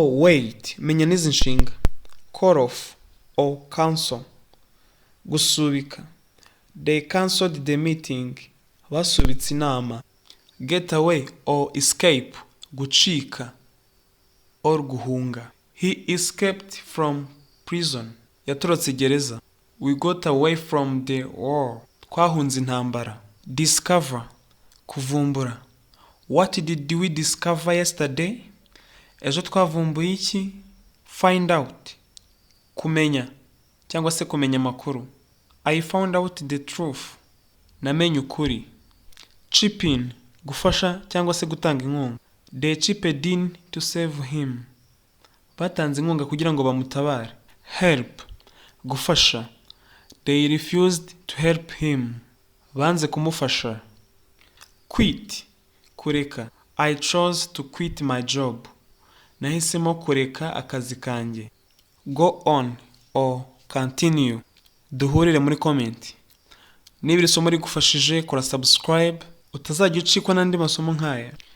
Oh wait, menya n'izi nshinga: call off or cancel, gusubika. They cancelled the meeting, basubitse inama. Get away or escape, gucika or guhunga. He escaped from prison, yatorotse gereza. We got away from the war, twahunze intambara. Discover, kuvumbura. What did we discover yesterday? Ejo twavumbuye iki? Find out, kumenya cyangwa se kumenya amakuru. I found out the truth, namenye ukuri. Chip in, gufasha cyangwa se gutanga inkunga. They chipped in to save him, batanze inkunga kugira ngo bamutabare. Help, gufasha. They refused to help him, banze kumufasha. Quit, kureka. I chose to quit my job, nahisemo kureka akazi kanjye. Go on or continue. Duhurire muri comment. Niba iri somo rigufashije, kora subscribe utazajya ucikwa n'andi masomo nk'aya.